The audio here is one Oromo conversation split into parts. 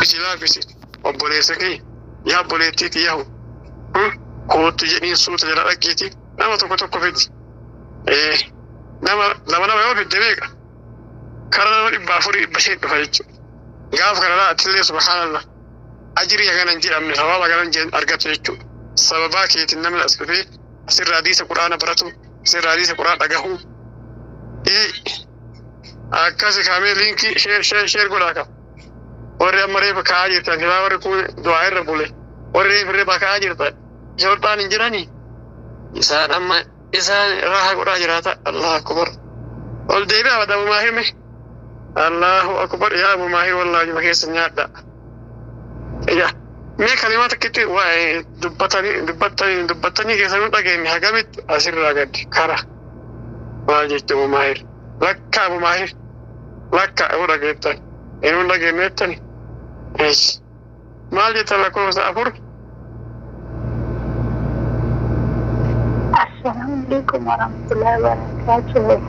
Rabbi si laafisi obboleessa kee yaa obboleettiiti yahu koottu jedhiin suuta jala dhaqqiiti nama tokko tokko fidi. Nama lama lama yoo fidde meeqa? Kara nama 400 500 dhufa jechuudha. Gaaf kana laa atillee subhaanallah ajirii hagana hin jedhamne sawaaba hagana hin jedhamne argatu jechuudha. Sababaa keetiin namni as dhufee asirraa hadiisa quraana baratu asirraa hadiisa quraana dhagahu. Akkasi kaamee liinkii sheer sheer sheer godhaa qaba. Warri amma reefa ka'aa jirtan silaa warri kun du'aa irra bule warri reefa reefa ka'aa jirtan shorxaan hin jiranii isaan amma isaan raaha godhaa jiraata. Allahu akbar. Ol deebi'aa bada Abu Maahir mee. Allahu akbar yaa Abu Maahir wallaahi juma keessa nyaadha. Yaa mee kalimaa takkitti waa'ee dubbatanii dubbattanii dubbattanii keessa nu dhageenye hagamitti asirraa gadi kara maal jechuun Abu Maahir lakka Abu Maahir lakka yoo dhageettan inni hin dhageenye jettani. Eesh maal jettan lakkoofsa 4. Assalamualaikum warahmatullahi wabarakatuh.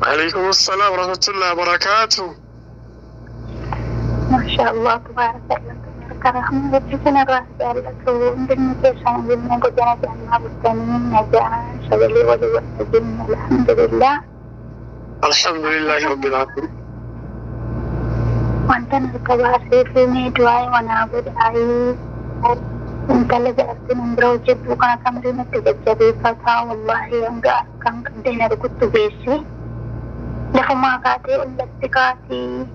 Waalaikum assalam warahmatullahi wabarakatuh. Masha Allah, tabarakallah, tabaraka rahman. Rabbi sinirraa jaallatu hundinni keessan jennee godina jannaa bultanii nagaan sagalee walii wajjin alhamdulillah. Alhamdulillahi rabbil alamin. Wanta harka baasee fi mee du'aa wanaa godhaayii intala jaartiin hin bira hojjettu kana kamrii natti jajjabeeffataa wallaahi hanga akkaan qabdeen arguttu geesse. Lafumaa kaatee ollatti kaatii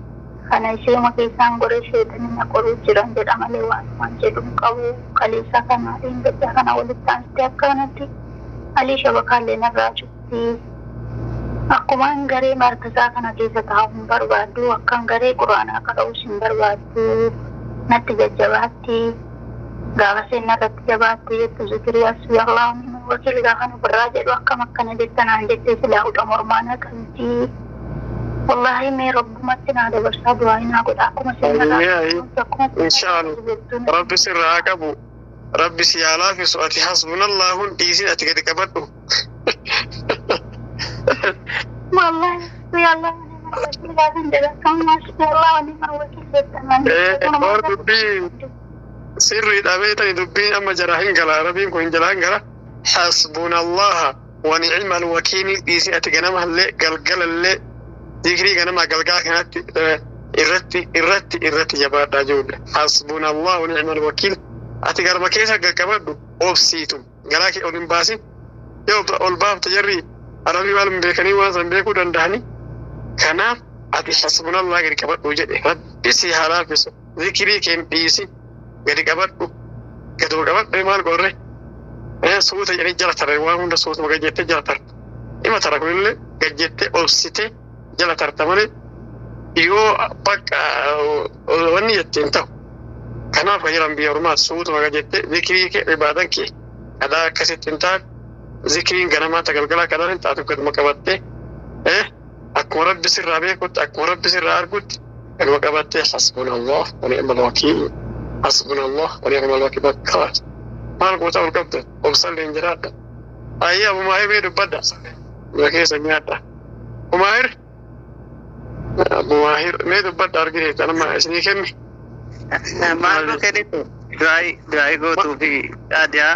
kana isheema keessaan goree sheexanii na qoruu jiran jedha malee waan jedhu hin qabu. Kaleessa kana dheengaddaa kana walitti aansitee akka kanatti alii shabakaallee narraa cufti. Akkumaan garee markasaa kana keessa taa'u hin barbaaddu, akkaan garee quraanaa qara'us hin barbaaddu, natti jajjabaatti. Gaafa seenaa irratti jabaatti jettu zikirii asbii Allah wakiil gaafa nu birraa jedhu akkam akkana jettanaan jettee silaa hudha mormaa na qabdi. Wallaahi mee rabbumatti naa dabarsaa du'aa naa godha akkuma seenaa akkuma Inshaallah rabbi sirraa haa qabu. Rabbi si haa laafisu ati hasbunallahu dhiisin ati gadi qabadhu. Wallahi ya Allah wakil gaafa jedha akkam Allah waliin wakiil jettanaan. Or dubbii sirriidha beektani dubbiin amma jaraa hin gala rabbiin kun jalaa hin gala. Hasbunallaha wa ni'mal wakiil dhiisin ati ganamallee galgalallee zikrii ganama galgala kanatti irratti irratti irratti jabaadhaa jirudha. Hasbunallahu wa ni'mal wakiil ati garma keessa qaqqabadhu obsiitu garaa kee ol hin baasin yoo ol baafte jarri arabii waan hin beekanii waan san beekuu danda'anii kanaaf ati hasbunallah gadi qabadhu jedhe rabbi si haa laaffisu zikrii kee hin dhiisin gadi qabadhu gadi ol qabadhu maal gorre suuta jedhee jala tara waan hunda suutuma gad jettee jala tarta ima tara kunillee gad jettee obsitee jala tarta malee yoo bakka wanni jettee hin ta'u. Kanaaf kan jiran biyya ormaa suutuma gad jettee zikrii kee ibaadan kee kadaa akkasitti hin taane zikriin ganamaa tagalgalaa kadhaan hin taatu gaduma qabattee akkuma rabbi sirraa beekutti akkuma rabbi sirraa argutti gaduma qabattee hasbunallah wa ni'mal wakiil hasbunallah wa ni'mal wakiil bakka maal goota ol qabda obsallee hin jiraadha. Ayyee Abu Maahir mee dubbadha. Biyya keessa nyaadha. Abu Maahir Abu Maahir mee dubbadha argine kanama isinii kenni. Maal nu kennitu? Du'aayi gootuu fi qaadiyaa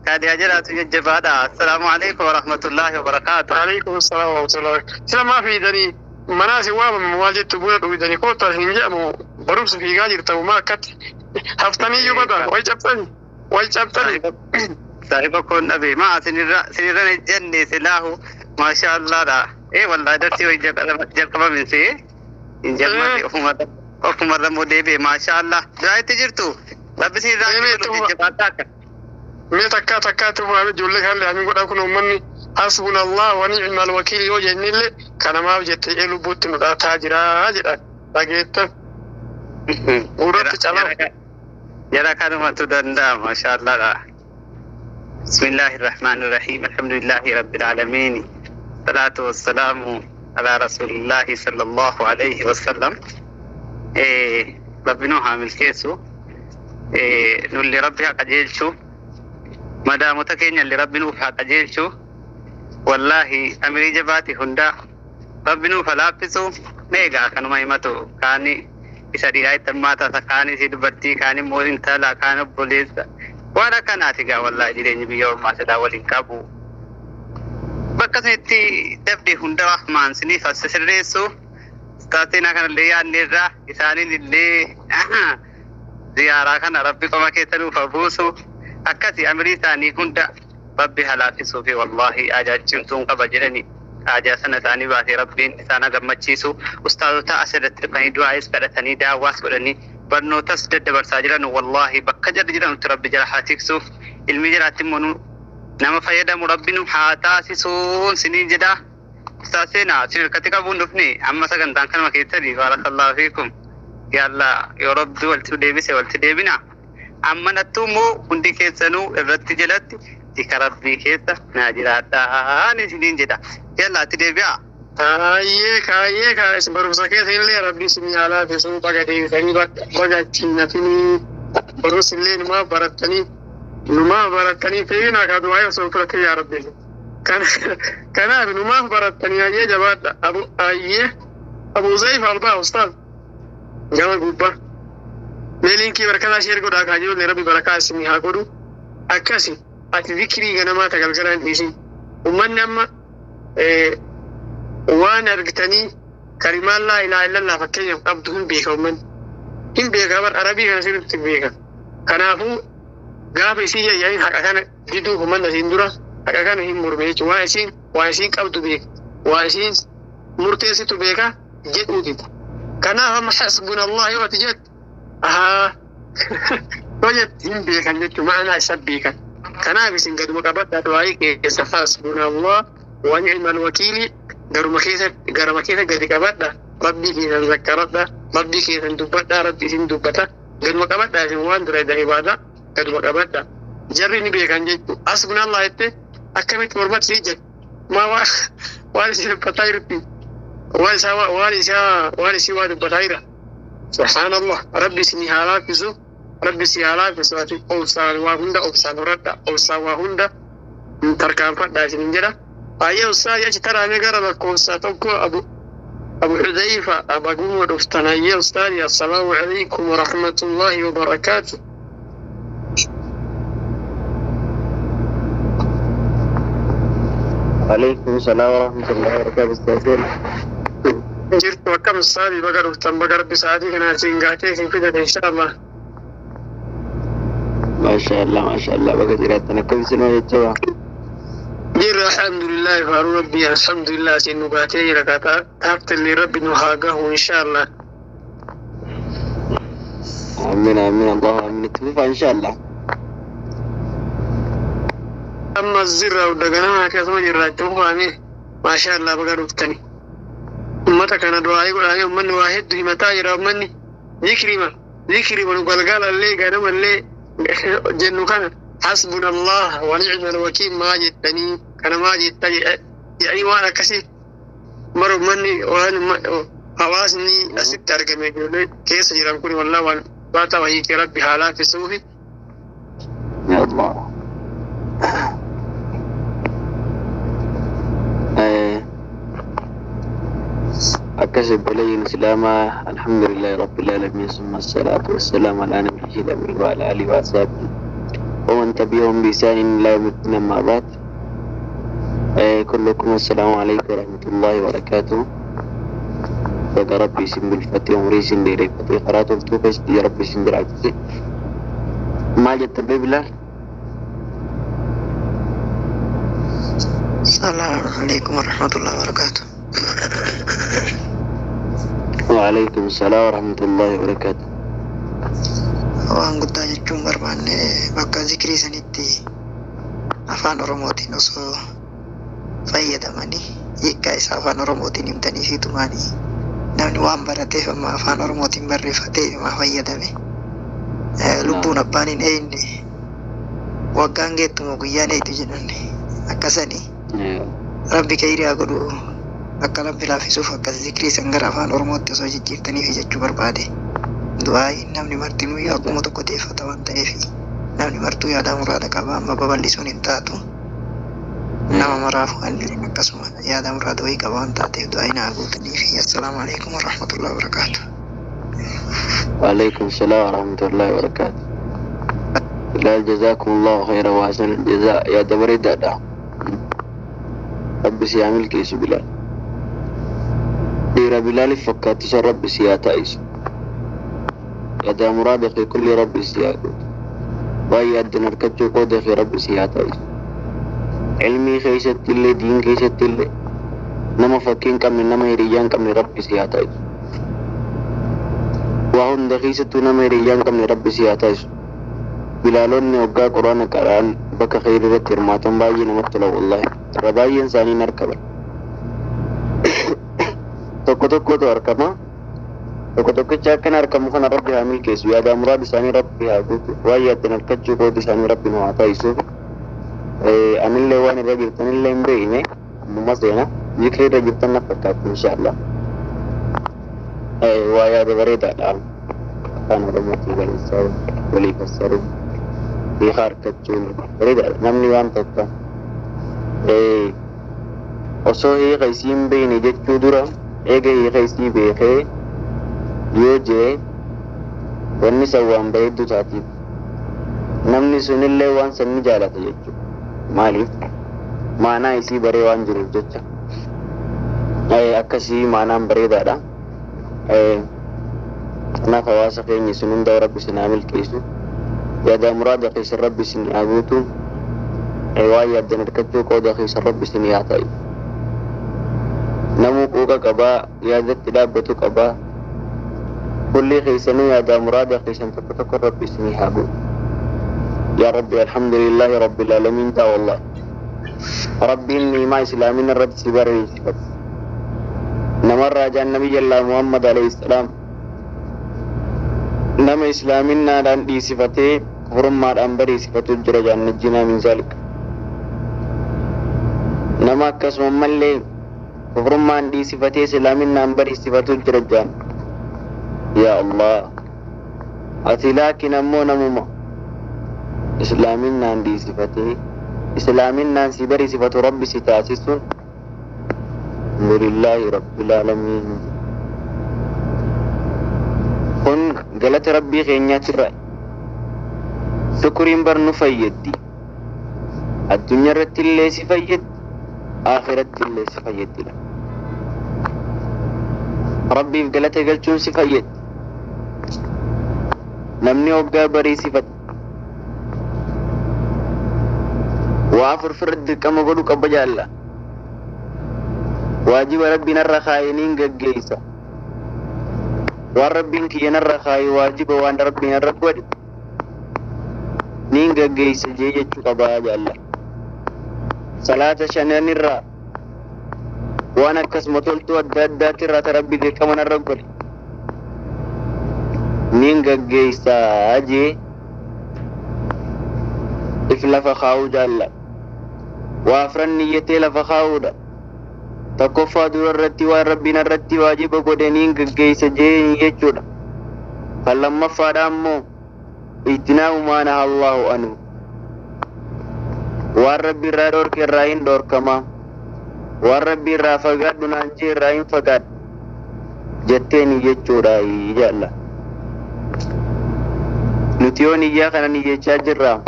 qaadiyaa jedhaatu jajjabaadha. Assalaamu alaikum warahmatullaahi wabarakaatu. Alaikum salaam wa rahmatullahi. Sila maa fiidanii manaa isin waamamu maal jettu buna dhugdanii koottaa isin jedhamu barumsa fiigaa jirta maa akkatti haftanii iyyuu bada way cabsanii way cabsanii. Saahiba koon dhabe maa sinirra sinirra hin jenne silaahu maasha Allahdha. Ee wallaahi darsii wayi jalqabamin see hin jalqabne ofumarra immoo deebi'e maasha Allah. Du'aayitti jirtu rabbi sinirraa jajjabaadha akka. Mee takkaa takkaatti fuudhame ijoollee kanallee amiin godhaa kun uummanni hasbunallah wa ni'mal wakiil yoo jennillee kanamaaf jettee lubbuutti nu dhaataa jiraa jedhan dhageettan. Gurratti calaa. Jara kanumatu danda'a maasha Allahdha. بسم الله الرحمن الرحيم الحمد لله رب العالمين الصلاة والسلام على رسول الله صلى الله عليه وسلم. إيه ربنا عامل كيسو إيه نولي ربي قجيلشو ما دام تكين اللي ربنا قجيلشو والله أمري جباتي هندا ربنا فلابسو ميغا كانوا ما يمتو كاني Isa dhiiraa itti hammaata, isa kaan isii dubartii, kaan immoo intala, kaan obboleessa. Waan akkanaati gaa wallaahi jireenyi biyya ormaa silaa waliin qabu. Bakka isinitti dabde hunda Rahmaan siniif as sirreessu. Ustaaz kanallee yaadne irraa isaaniin illee ziyaaraa kana Rabbi qoma keessa nuuf haa buusu. Akkasi amirii isaanii hunda Rabbi haa laaffisuu fi wallaahi haajaa cimtuun qaba jedhani haajaa sana isaanii baasee Rabbiin isaan haa gammachiisu. Ustaazota asirratti dhufanii du'aayis kadhatanii daawwaas godhanii barnootas daddabarsaa jiran wallaahi bakka jarri jiranutti Rabbi jara haa tiksu. Ilmi jiraatti immoo nu nama fayyadamu Rabbi nu haa taasisuun siniin jedha. Ustaaz Seenaa sin harkatti qabuun dhufne amma sagantaan kanuma keessatti baarakallahu fiikum. Yalla yoo Rabbi walitti deebise walitti deebina. Amma nattuu immoo hundi keessanuu irratti jalatti tika Rabbii keessa naa jiraadhaa isiniin jedha. Yalla atti deebi'aa. Kaayyee kaayyee kaa isin barumsa keessa illee Rabbi isin haa laafisuu baga deebitanii baga achiin hafinii barumsi illee numaa barattanii numaa barattanii fe'inaa kaa du'aa osoo fudhatee yaa Rabbi. Kanaaf numaaf barattanii ayyee jabaadha. Abu ayyee Abu Zayif albaa ustaaz gama gubbaa. Mee liinkii barakaa share godhaa kaa ijoollee Rabbi barakaa isin haa godhu. Akkasi ati zikrii ganamaa ta galgala hin dhiisin. Uummanni amma waan argitanii kalimaan laa ilaaha illallah fakkeenyaaf qabdu hin beeka uummanni. Hin beeka bar Arabii kana sirriitti beeka. Kanaafuu gaafa isii yaa'in haqa kana diduuf uummanni asiin dura haqa kana hin morme jechuudha. Waan isiin qabdu beeka. Waan isiin murteessitu beeka jedhuu dida. Kanaaf amma hasbuna Allah yoo ati jettu ahaa yoo jettu hin beekan jechuudha. Ma'anaa isa beekan. Kanaaf isin gaduma qabadhaa du'aayii keessa hasbuna Allah wa ni'mal wakiili garuma keessa garuma keessa gadi qabadha. Rabbii keessan zakkaradha. Rabbii keessan dubbadha. Rabbi isin dubbata. Gaduma qabadha isin waan dura edda ibaada gaduma qabadha. Jarri ni beekan jechuudha. Hasbuna Allah jette akkamitti mormatti sii jedhu. Maa waan isin dubbataa jirti. Waan isaa waan isaa waan isii waa dubbataa jira. Subhaanallah. Rabbi isin haa laaffisu. Rabbi si haa laaffisu. Ati obsaan waa hunda obsaan horadha. Obsaan waa hunda tarkaanfadha isinin jedha. Baay'ee ustaaz achi taraamee gara lakkoofsa tokko Abu Xudayfa abaguma dhuftan hayyee ustaaz assalaamu alaikum warahmatullahi wabarakaatu. وعليكم السلام ورحمة الله وبركاته أستاذ. Jirtu akkam ustaaz? Baga dhuftan, baga Rabbi sa'aatii kanaa siin gaatee isin fidate inshaallah. ما شاء الله ما شاء الله baga jiraattan akkam isin jechuudha. Jirra alhamdulillah, faaruu Rabbii alhamdulillah isin nu gaatee jira kaataa taaftillee Rabbi nu haa gahu inshaallah. آمين آمين الله آمين itti fufa إن شاء الله. Amma zirra daganama akkasuma jirra itti fufaame maashaa Allah baga dhuftani. Ummata kana du'aayii godhaanii ummanni waa hedduu himataa jira ummanni zikrima zikrima nu galgalallee ganamallee jennu kana hasbuna Allah wa ni'mal wakiil maa jettanii kana maa jettan jedhanii waan akkasii mara ummanni waan hawaasni asitti argame ijoollee keessa jiran kun wallaa waan baata wayii kee Rabbi haa laaffisuufi. يا الله akkas obboleeyyiin islaamaa alhamdulillahi rabbil alamin summa الصلاة والسلام على نبيه الأمين وعلى آله وأصحابه ومن تبعهم بإحسان إلى يوم الدين أما بعد كلكم السلام عليكم ورحمة الله وبركاته. Baga Rabbi isin bulfatee umurii isin dheereffatee karaa toltuu keessatti Rabbi isin jiraachise. Maal jetta bee Bilaal? السلام عليكم ورحمة الله وبركاته. وعليكم السلام ورحمة الله وبركاته. Waan guddaa jechuun barbaanne bakka zikrii sanitti afaan Oromootiin osoo fayyadamanii hiikkaa isaa afaan Oromootiin himtanii fi tumaanii namni waan barateef amma afaan Oromootiin barreeffatee maa fayyadame. Lubbuun abbaan hin eeyne waggaan geettumoo guyyaan eeytu jedhan akkasanii Rabbi kayrii godhu akka Rabbi laaffisuuf akkas zikrii san gara afaan Oromootti osoo jijjiirtaniif jechuu barbaade. Du'aayi namni martinuu akkuma tokko teeffata waan ta'eef namni martuu yaada muraada qaba amma babal'isuun hin taatu. Nama maraaf waan akkasuma yaada muraada wayii qaba waan taateef du'aayi naa guutaniif. Assalaamu alaikum warahmatullahi wabarakaatu. وعليكم السلام ورحمة الله وبركاته. بلال جزاكم الله خيرا وأحسن الجزاء. يا دبري دادا ربي سيعمل كيس بلال. دير بلال فكات ربي سياتايس. يا دا مراد في كل ربي سياكوت. وأي أدنى الكتشو قود في ربي سياتايس. علمي خيست اللي دين خيست اللي نما فكين كم نما هريان كم ربي سياتايس. وهم دخيست نما هريان كم ربي سياتايس. Bilaalonni hoggaa quraana qara'an bakka kheyri irratti hirmaatan baay'ee namatti tola wallahi. Irra baay'een isaanii hin argaman. Tokko tokkotu argama. Tokko tokkicha akkana argamu kana Rabbi haa milkeessu. Yaadaa muraada isaanii Rabbi haa guutu. Waan yaaddan harkachuu qooda isaanii Rabbi nu haa taasisu. Anillee waan irra jirtanillee hin beekne ammuma seena. Zikrii irra jirtan na fakkaatu inshaallah. Waa yaada bareedaadha. Afaan Oromootiin barreessaa walii fassaruun. Hiika argachuun bareedaadha. Namni waan tokko osoo hiika isii hin beekne jechuu dura eega hiika isii beekee yoo jee wanni san waan bareedduu taatiif namni sunillee waan san ni jaalata jechuudha. Maaliif? Maanaa isii baree waan jiruuf jecha. Akkasii maanaan bareedaadha. Kanaaf hawaasa keenya isin hundaa Rabbi isin haa milkeessu. Yaada muraada keessa Rabbi isin haa guutu. Waan yaaddan harkachuu qooda keessa Rabbi isin haa ta'isu. Namuu quuqa qabaa, yaadatti dhaabbatu qabaa. Kulli keessanuu yaada muraada keessan tokko tokko Rabbi isin haa guutu. Yaa Rabbi alhamdulillahi rabbil aalamiin ta'a wallahi. Rabbiin ni'imaa islaamin irratti si bareessifate. Namarraa jaan nabiyyallaa Muhammad alayhi salaam nama islaaminaadhaan dhiisifatee kufrummaadhaan bariisifatu jira jaan najjinaa min zaalik. Nama akkasuma mallee kufrummaan dhiisifatee islaaminaan bariisifatu jira jaan. Yaa Allah, ati laakiin ammoo namuma islaaminaan dhiisifatee islaaminaan si bariisifatu Rabbi si taasisuun alhamdulillahi rabbil aalamiin. Kun galata Rabbii keenyaatirra. Shukuriin bar nu fayyaddi. Addunyaa irratti illee si fayyaddi, akhiratti illee si fayyaddi. Rabbiif galata galchuun si fayyaddi. Namni hoggaa bariisifate waa afur firra dirqama godhu qaba jaalla. Waajiba Rabbiin irra kaayeniin gaggeessa. Waan Rabbiin kiyya narra kaaye waajiba waan Rabbiin irra godhe niin gaggeessa jee jechuu qabaa jaalla. Salaata shanan irraa waan akkasuma toltuu adda addaatti irraa ta Rabbi dirqama narra godhe niin gaggeessaa jee if lafa kaa'uu jaalla. Waa afran niyyatee lafa kaa'uudha. Tokkoffaa dura irratti waan Rabbiin irratti waajiba godhe niin gaggeessa jee jechuudha. Kan lammaffaadha ammoo ijtinaabu maa nahaa Allahu anhu. Waan Rabbi irraa dhorke irraa hin dhorkama. Waan Rabbi irraa fagaadhu naan jee irraa hin fagaadhu jetteeni jechuudha jaalla. Nuti yoo niyyaa kana niyyachaa jirra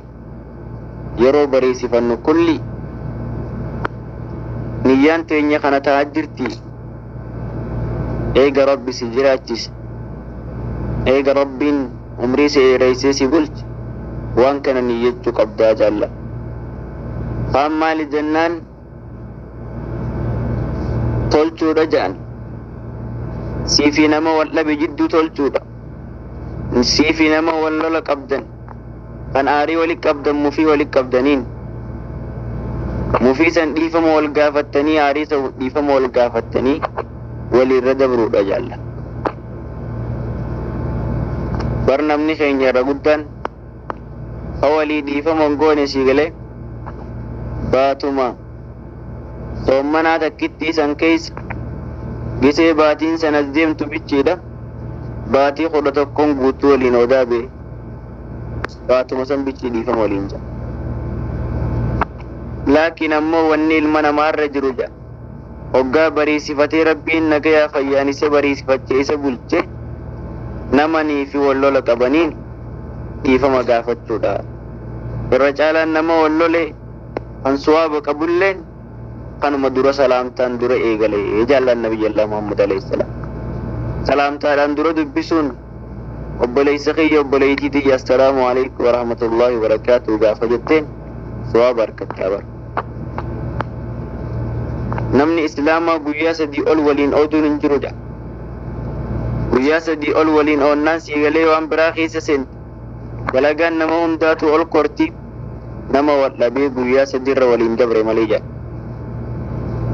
yeroo bariisifannu kulli niyyaan teenya kana ta'aa jirti. Eega Rabbi si jiraachise, eega Rabbiin umrii si dheereessee si bulche waan kana niyyachuu qabdaa jaalla. Kaan maali jennaan tolchuudha jedhan. Siifi nama wal dhabe jidduu tolchuudha. Siifi nama wal lola qabdan kan aarii wali qabdan mufii wali qabdaniin mufii san dhiifama wal gaafattanii aarii san dhiifama wal gaafattanii walirra dabruudha jaalla. Bar namni keenya irra guddaan ka walii dhiifama hin goone sii galee baatuma soommanaa takkittii san keessa gisee baatiin san as deemtu bichiidha. Baatii 11 guutuu waliin odaa bee baatuma san bichii dhiifama waliin jira. Laakiin ammoo wanni ilma namaarra jiru jira. Hoggaa bariisifatee Rabbiin nagayaa fayyaan isa bariisifachee isa bulche Namanii fi wal lola qabaniin dhiifama gaafachuudha. Irra caalaan nama wal lole kan suwaaba qabulleen kanuma dura salaamtaan dura eegale jaallan nabiyyallah Muhammad alayhi salaam. Salaamtaadhaan dura dubbisuun obboleessa kiyya obboleettii tiyya assalaamu alaikum warahmatullahi wabarakaatuh gaafa jetteen suwaaba harkattaa bara. Namni islaamaa guyyaa 3 ol waliin ooduun hin jiru jedha. Guyyaa 3 ol waliin oonnaan siigalee waan biraa keessa seente. Dalagaan nama hundaatu ol korti nama wal dhabee guyyaa 3 irra waliin dabre malee jedha.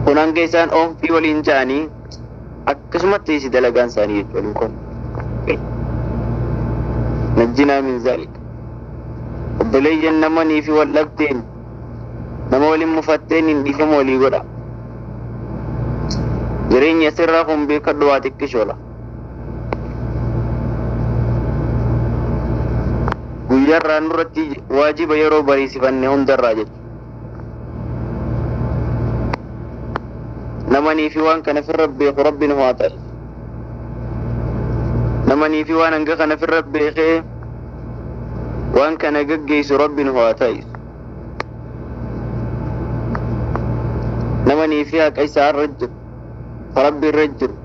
Kun hanga isaan oomfii waliin ja'anii akkasumatti isi dalagaan isaanii jechuudha kun. Najjinaa min zaalika. Obboleeyyan namanii fi wal dhabdeen nama waliin mufatteen hin dhiifama walii godha. Jireenya asirraa kun beekadhu waa xiqqishoola. Guyyaarraa nurratti waajiba yeroo bariisifanne hundarraa jechuudha. Namanii fi waan kana firra beeku rabbiin haa ta'e. Namanii fi waan hanga kana firra beekee waan kana gaggeessu rabbiin haa ta'e. Namanii fi haqa isaa irra jiru, rabbi irra jiru,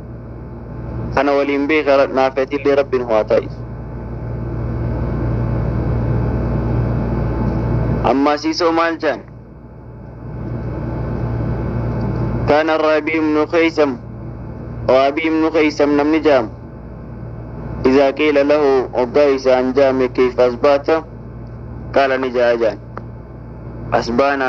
kana waliin beeka naafetillee rabbiin haa ta'e. Amma siisoo maal jaan? كان الربيع بن خيثم ربيع بن خيثم نمني جام إذا قيل له أبايس عن جام كيف أصبحت قال نجا جان أصبحنا